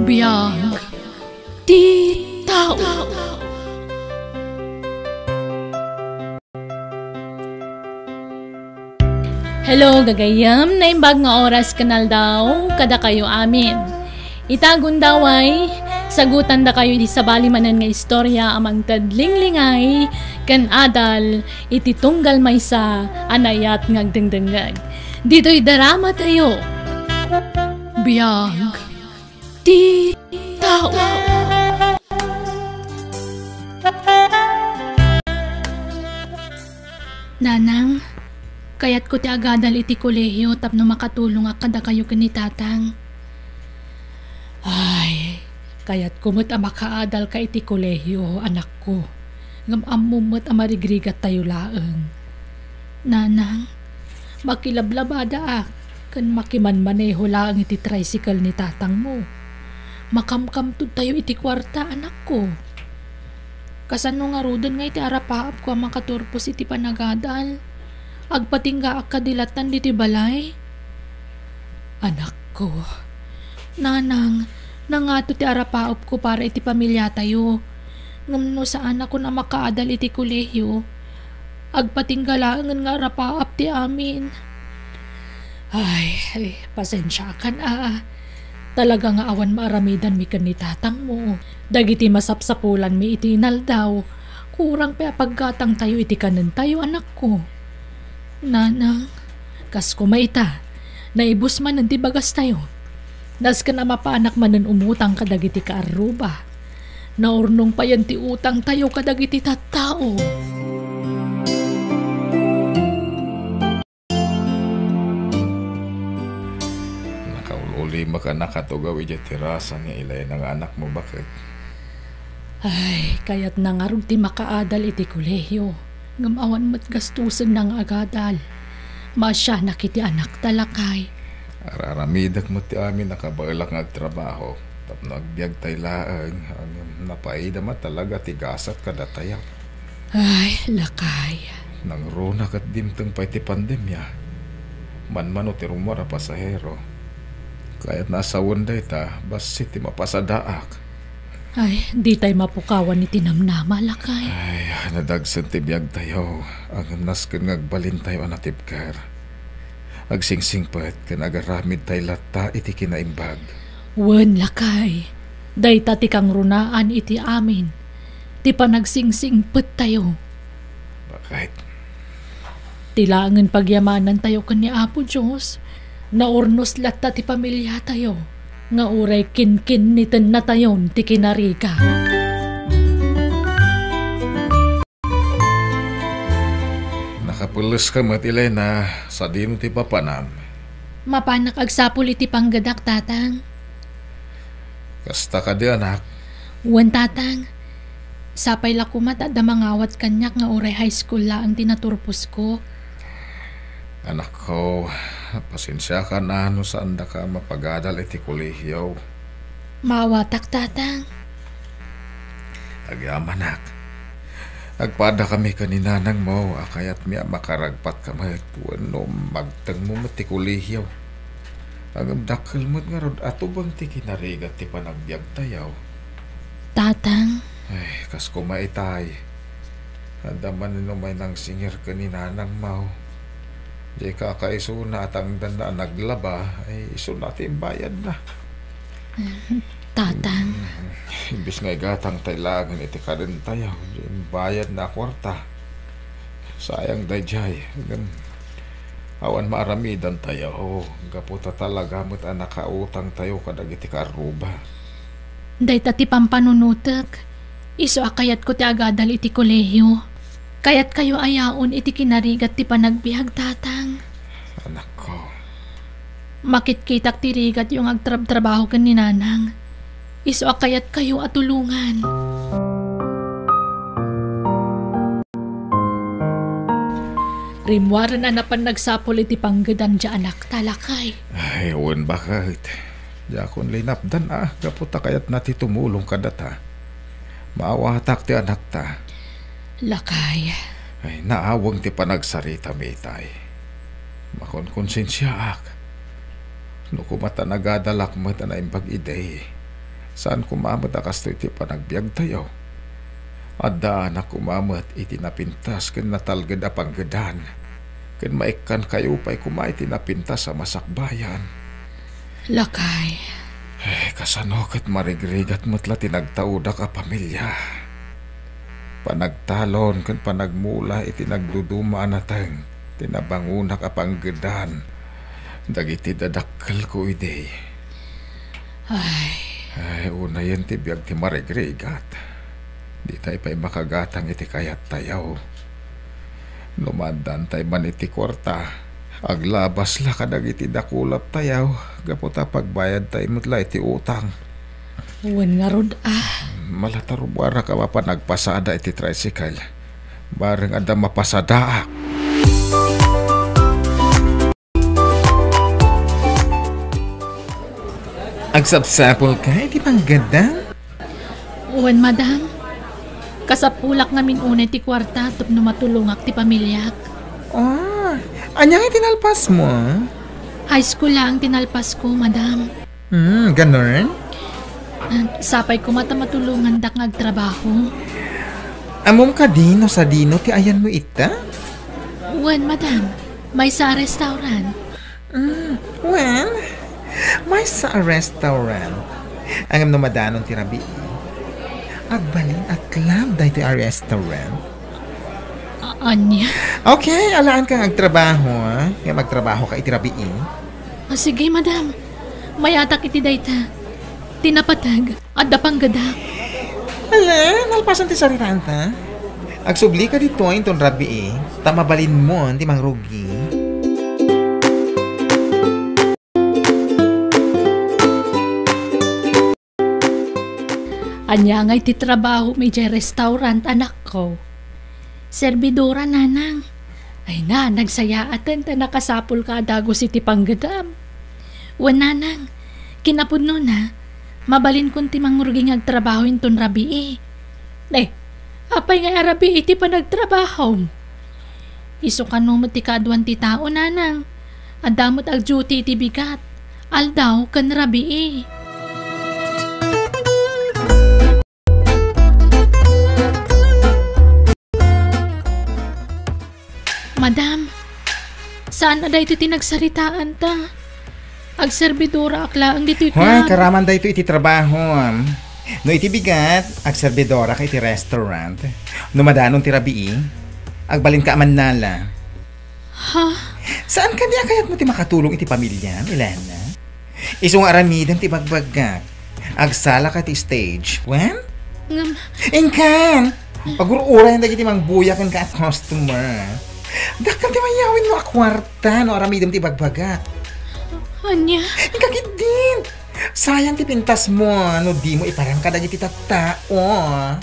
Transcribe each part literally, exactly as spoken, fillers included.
Biag ti tao. Hello, gagayyem, naimbag nga oras ken aldaw kadakayo amin. Ita gundaway, sagutandakayo iti sabali manen nga istorya a mangted linglingay ken adal iti tunggal maysa a naayat nga agdengdengngeg. Ditoy drama tayo. Biag ti tao. Nanang, kayatko ti agadal iti kolehio tapno makatulongak kadakayo ken ni Tatang. Ay, kayatko met a makaadalka iti kolehio, anakko. Ngem ammom met a marigrigattayo laeng. Nanang, makilablabadaak ken makimanmaneho laeng iti tricycle ni tatangmo. Makamkamtudtayo iti kuarta, anakko. Kasano ngaruden nga iti arapaapko a makaturpos iti panagadal? Agpatinggaak kadi lattan ditoy balay? Anakko, nanang, nangato ti arapaapko para iti pamiliatayo. Ngem no saanakon a makaadal iti kolehio, agpatingga laengen nga arapaap ti amin. Ay, ay, pasensiakan a. Talaga nga awan maaramidanmi ken ni tatangmo. Dagiti masapsapulanmi iti inaldaw, kurang pay a paggatangtayo iti kanentayo, anakko. Nanang, kas koma ita, naibus manen ti bagastayo. Nasken a mapanak manen umutang kadagiti kaarruba. Naurnong payen ti utangtayo kadagiti tattao. Nakaul-ulimek a nakatugaw idiay terasa ni Elena nga anakmo, baket. Ay, kayatna ngarud ti makaadal iti kolehio, ngem awan met gastusenna nga agadal. Maasianak iti anakta, lakay. Ar-aramidek met ti amin a kabaelak nga agtrabaho tapno agbiagtay laeng, ngem napaida met talaga ti gasat kadatayo. Ay, lakay. Nangruna ket dimteng pay ti pandemia. Manmano ti rummuar a pasahero. Kayatna a sawen dayta, bassit ti mapasadaak. Ay, ditay mapukawan iti namnama, lakay. Ay, nadagsen ti biagtayo. Ngem nasken nga agbalintayo a natibker. Agsingsingpet ken agaramidtay latta iti kinaimbag. Wen, lakay. Dayta ti kangrunaan iti amin ti panagsingsipettayo. Bakit? Ti laengen pagyamanantayo ken ni Apo Dios, naurnos latta ti pamiliatayo, nga uray kinkinnitennatayon ti kinarigat. Nakapelleska met, Elena, sadino ti papanam? Mapanak agsapul iti panggedak, Tatang. Kasta kadi, anak? Wen, Tatang. Sapay la koma ta adda mangawat kaniak nga uray high school laeng ti naturposko. Anakko, pasensiakan a no saandaka mapagadal iti kolehio. Maawatak, Tatang. Agyamanak. Agpadakami ken ni nanangmo a kayatmi a makaragpatka met wenno magtengmo met ti kolehio. Ngem dakkel met ngarud a tubeng ti kinarigat ti panagbiagtayo. Tatang. Ay, kas koma itay. Adda man ni umay nangsingir ken ni nanangmo. Di kakaisuna a tangdanna a naglaba, ay isuna ti imbayadna. Tatang. Mm, imbes nga igatangtay laengen iti kadentayo, di imbayadna a kuarta. Sayang daydiay, ngem awan maaramidantayo, gapu ta talaga met a nakautangtayo kadagiti kaarruba. Dayta ti pampanunotek, isu a kayatko ti agadal iti kolehio. Kayatkayo a yaon iti kinarigat ti panagbiag, Tatang. Anakko. Makitkitak ti rigatyo nga agtrabtrabaho ken ni Nanang. Isu a kayatkayo a tulongan. Rimmuaren a napan nagsapul iti panggedan ti anakta, lakay. Ay, wen, baket. Diakon linapdan a, gapu ta kayatna ti tumulong kadata. Maawatak ti anakta. Lakay. Ay, naaweng ti panagsaritami itay. Makonkonsensiaak. No koma ta nagadalak met a naimbag idi, Saan koma met a kastoy ti panagbiagtayo. Addaanak koma met iti napintas ken natalged a panggedan, ken maikkankayo pay koma iti napintas a masakbayan. Lakay. Eh, kasano ket marigrigat met la ti nagtaudak a pamilya? Panagtalon ken panagmula iti nagduduma a nateng ti nabangonak a panggedan dagiti dadakkelko idi. Ay. Ay, unayen ti biag ti marigrigat. Ditay pay makagatang iti kayattayo. No maaddaantay man iti kuarta, aglabas la kadagiti dakulattayo gapu ta pagbayadtay met la iti utang. Wen ngarud a. Malatarubuarak a mapan agpasada iti tricycle. Bareng adda mapasadaak. Agsapsapulka iti panggedan? Wen, madam. Kasapulak ngamin unay ti kuarta tapno matulongak ti pamiliak. Oh, ania nga iti nalpasmo? High school laeng ti nalpasko, madam. Hmm, ganun? Ah, sapay koma ta matulongandak nga agtrabaho. Ammom kadi no sadino ti ayanmo ita? Wen, madam. Maysa a restaurant. Mm, wen, maysa a restaurant. Ngem no madanon ti rabii, agbalin a club daytoy a restaurant. A-, ania? Okay, alaanka nga agtrabaho, ha? Ngem agtrabahoka iti rabii. Ah, sige, madam. Mayatak iti dayta. Ti napateg, adda panggedak. Ala, nalpasan ti saritaanta. Agsublika ditoy inton rabii, ta mabalinmon ti mangrugi. Ania ngay ti trabahom idiay restaurant, anakko? Servidora, nanang. Ay na, nagsayaaten ta nakasapulka a dagus iti panggedam. Wen, nanang, kinapudnona, mabalinkon ti mangrugi nga agtrabaho inton rabii. Ne, apay nga a rabii ti panagtrabahom? Isu kano met ti kaaduan ti tao, nanang. Adda met agduty iti bigat, aldaw ken rabii. Madam, saan a daytoy ti nagsaritaanta? Agserbidoraak laeng ditoy club. Hoy, karaman daytoy iti trabahom. No iti bigat, agserbidorak iti restaurant. No madanon ti rabii, agbalinka a mannala. Ha? Saan kadi a kayatmo ti makatulong iti pamiliam, Elena? Isu nga aramidem ti ibagbagak. Agsalaka iti stage. Wen? Ngem, inkan! Pagur-urayen dagiti mangbuya kenka a customer. Dakkel ti mayawinmo a kuarta no aramidem ti ibagbagak. Ania? Inka ketdin! Sayang ti pintasmo no dimo iparang kadagiti tattao.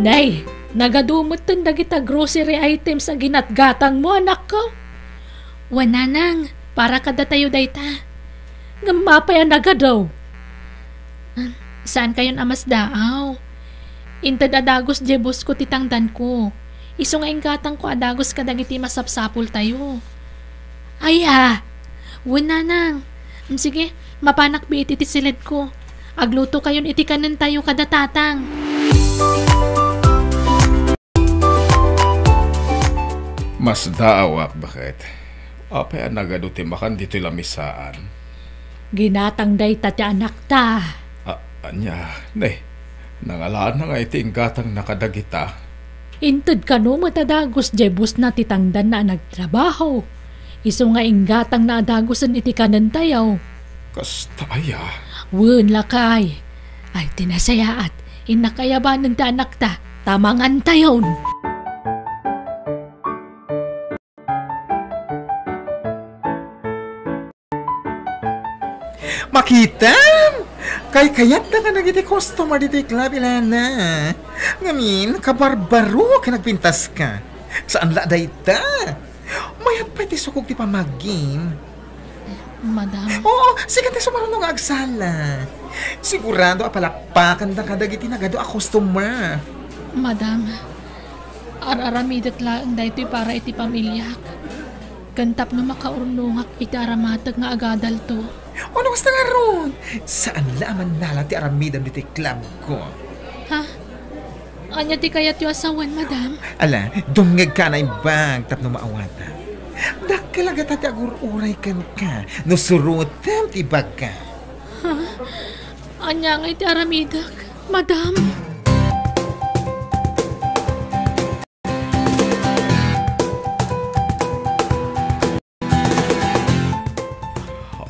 Nay, nagadu metten dagita grocery items a ginatgatangmo, anakko? Wen, nanang, para kadatayo dayta. Ngem apay a nagadu? Ah, saankayon a masdaaw? Inted a dagus diay busko ti tangdanko. Isu nga inggatangko a dagus kadagiti masapsapultayo. Aya! Wen, nanang. Mm, sige, mapanak biit iti siledko. Aglutokayon iti kanentayo kada tatang. Masdaawak, baket. Apay a nagadu ti makan ditoy lamisaan? Ginatang dayta ti anakta. A-, ania, ne, nangalaanna nga iti inggatangna kadagita? Inted kano met a dagus diay busna ti tangdanna a nagtrabaho. Isu nga inggatangna a dagusen iti kanentayo. Kasta aya? Wen, lakay. Ay, ti nasayaat, innak a ayabanen ti anakta, ta mangantayon. Makitam! Kaykayatda kadagiti customer ditoy club, Elena. Ngamin, kabarbaro ken agpintaska. Saan la dayta? Mayat pay ti sukog ti pamagim. Madam. Oo, sika ti sumaruno nga agsala. Sigurado a palakpakanda kadagiti nagadu a customer. Madam, ar-aramidek laeng daytoy para iti pamiliak. ken tapno makaurnongak iti aramatek nga agadalto. Uno, kasta ngarud! Saan la a mannala ti aramidem ditoy club ko. Ha? Ania ti kayatyo a sawen, madam? Ala, dumngegka a naimbag tapno maawatam. Dakkel a gata ti agur-uray kenka no surotem ti ibagka. Ha? Ania ngay ti aramidek, madam?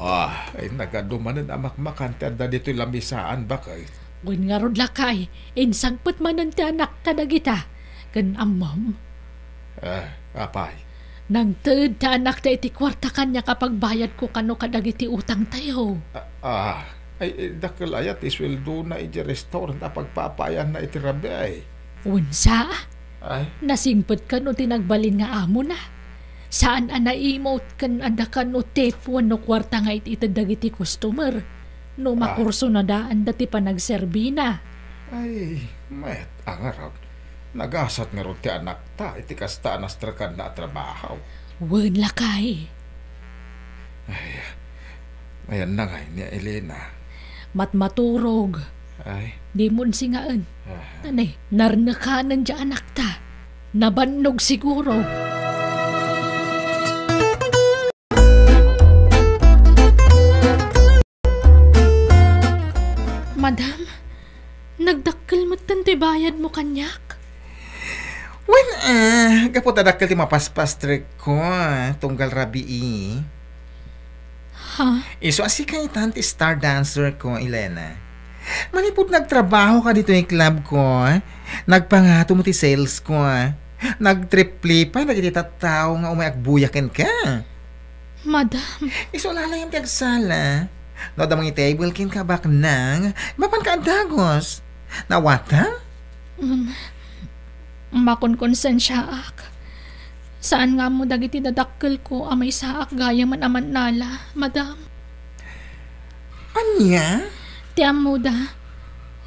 Ah, ay, nagadu manen a makmakan ti adda ditoy lamisaan, baket. Wen ngarud, lakay, insangpet manen ti anakta dagita. Ken ammom? Ah, apay? Nangted ti anakta iti kuarta kaniak a pagbayadko kano kadagiti utangtayo. Ah, ah, ay, eh, dakkel aya ti sueldona iti restaurant a pagpapaayanna iti rabii. Wen sa? Ay? Nasingpet kano ti nagbalin nga amona. Saan a naimut ken adda kano tip wenno kuarta nga it-ited dagiti customer no Ah. makursunadaanda ti panagserbina. Ay, met a ngarud. Nagasat ngarud ti anakta iti kasta a nastrekanna a trabaho. Wen, lakay. Ay, ayanna ngay ni Elena? Matmaturog. Ay. Dimon singaen. Ah. Anay, narnekanen diay anakta. Nabannog siguro. Madam, nagdakkel metten ti bayadmo kaniak? Wen, ah, gapu ta dakkel ti mapaspastrekko, ah, tunggal rabii. Ha? Isu a sika itan ti star dancer ko, Elena. Manipud nagtrabaho ka ditoy club ko, nagpangato mo ti sales ko. Nagtriple pay dagiti tattao nga umay agbuya kenka. Madam. Isu la laeng ti agsala. No adda mangitable kenka baknang, mapanka a dagus. Nawatam? Mm, makonkonsensiaak. Saan nga ammo dagiti dadakkelko a maysaak gayamen a mannala, madam. Ania? Ti ammoda,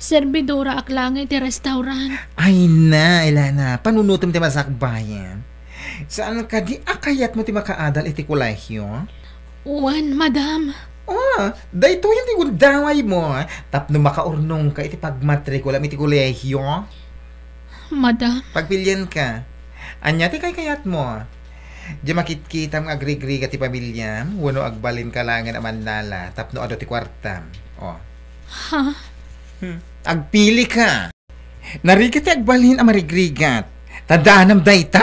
serbidoraak laeng iti restaurant. Ay na, Elena, panunotem ti masakbayan. Saan kadi a kayatmo ti makaadal iti kolehio? Wen, madam. Ah, daytoyen ti gundawaymo, tapno makaurnongka iti pagmatrikulam iti kolehio. Madam. Pagpilienka. Ania ti kaykayatmo? Diay makitkitam nga agrigrigat ti pamiliam, wenno agbalinka laengen a mannala tapno adu ti kuartam? Oh. Ha? Hmm. Agpilika. Narigat ti agbalin a marigrigat. Ta danam dayta.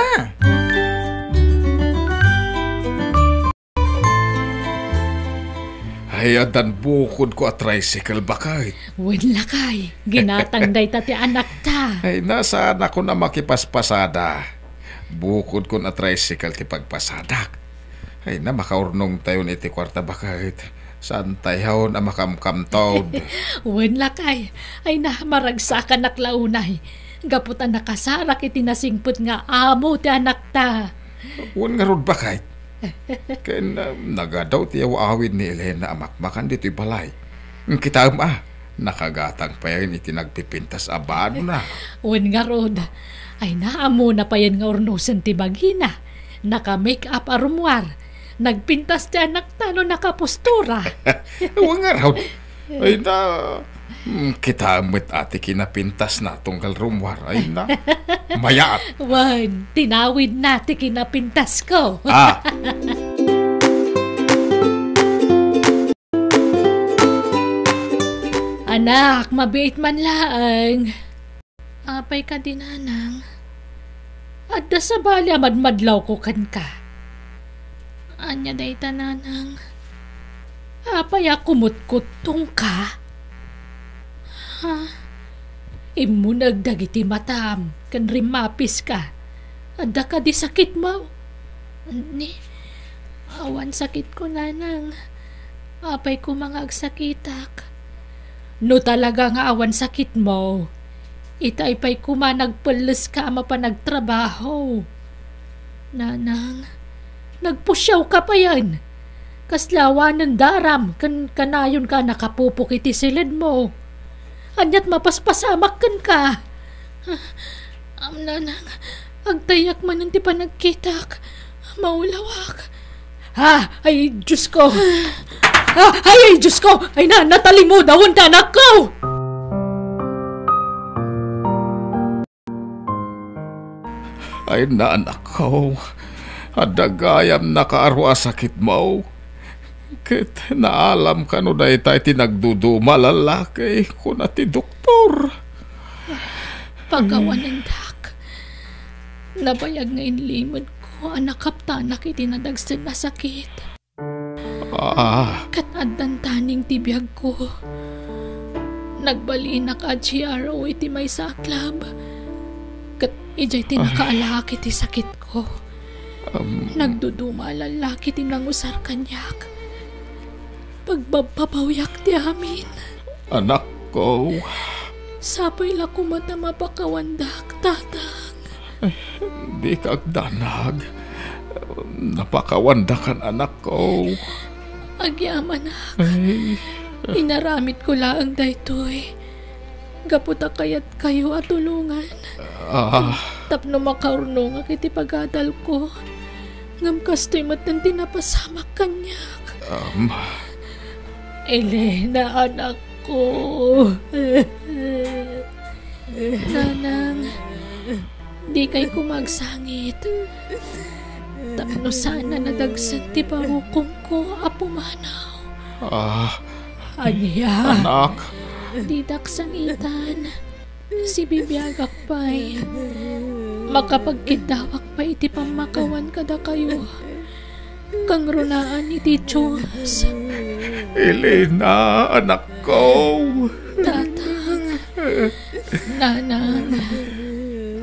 Ay, addan bukodko a tricycle, baket. Wen, lakay, ginatang dayta ti anakta. Ay, nasaanakon a makipaspasada. Bukodkon a tricycle ti pagpasadak. Ay na, makaurnongtayon iti kuarta, baket. Saantayon a makamkamtod. Wen, lakay. Ay na, maragsakanak la unay. Gapu ta nakasarak iti nasingpet nga amo ti anakta. Wen ngarud, baket. Ken, ah, nagadu ti aw-awid ni Elena a makmakan ditoy balay. Kitaem a, nakagatang payen iti nagpipintas a banona. Wen ngarud, ay na, ammona payen nga urnosen ti bagina. Naka-make up a rummuar. Nagpintas ti anakta no nakapostura. Wen ngarud. Ay na, mm, kitaem met a ti kinapintasna tunggal rummuar. Ay na, mayat. Wen, tinawidna ti kinapintasko. Ah. Anak, mabiit man laeng. Apay kadi, nanang? Adda sabali a madmadlawko kenka. Ania dayta, nanang? Apay a kumutkuttongka? Ha? Immuneg dagiti matam ken rimmapiska. Adda kadi sakitmo? Ni, awan sakitko, nanang. Apay koma nga agsakitak? No talaga nga awan sakitmo, itay pay koma nagpelleska a mapan agtrabaho. Nanang, nagpusiawka payen. Kasla awanen daram ken kanayonka a nakapupok iti siledmo. Aniat mapaspasamak kenka? Am, nanang, agtayak manen ti panagkitak. Maulawak. Ha? Ay, Diyos ko! Ha? Ay, ay, Diyos ko! Ay na, natalimudawan ka, anak ko! Ay na, anak ko, adda gayam nakaaro a sakitmo. Ket naalam kano dayta iti nagduduma a lallaki, kuna ti doktor. Pakawanendak. Nabayag nga inlimedko a nakaptanak iti nadagsen a sakit. Ah. Ket addan taning ti biagko. Nagbalinak a G R O iti maysa a club. Ket idiay ti Ay. nakaalaak iti sakitko. Um. Nagduduma a lallaki ti nangusar kaniak. Pagbabbabawiak ti amin. Anakko. Sapay la koma ta mapakawandak, Tatang. Ay, dika agdanag. Napakawandakan, anakko. Agyamanak. Ay. Inaramidko laeng daytoy gapu ta kayatkayo a tulongan. Ah. Tapno makaurnongak iti pagadalko. Ngem kastoy metten ti napasamak kaniak. Um. Elena, anakko. Nanang, dikay koma agsangit. Tapno saan a nadagsen ti parukomko a pumanaw. Ah. Ania? Anak. Didak sangitan. Sibibiagak pay. Makapagkiddawak pay iti pammakawan kadakayo. Kangrunaan iti Dios. Elena, anakko. Tatang, nanang,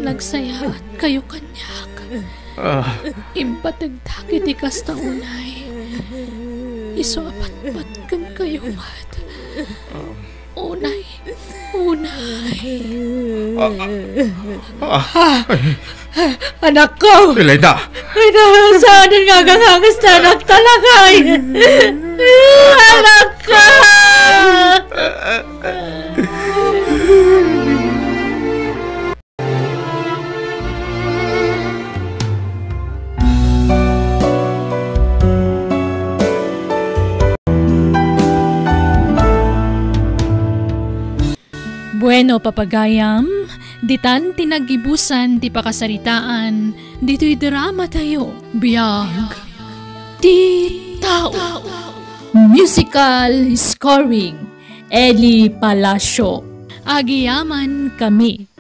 nagsayaat kayo kaniak. Ah. Impategdak iti kasta unay. Isu a patpat kenkayo met. Um. Unay, unay. Ah, ah, ah. Ah, anakko! Elena! Ay, na, saan nga agangangas ta anak talaga, ay? Anakko! Bueno, papagayam, ditan ti naggibusan ti pakasaritaan ditoy drama tayo, Biag ti Tao. Musical scoring, Eli Palacio. Agiyaman kami.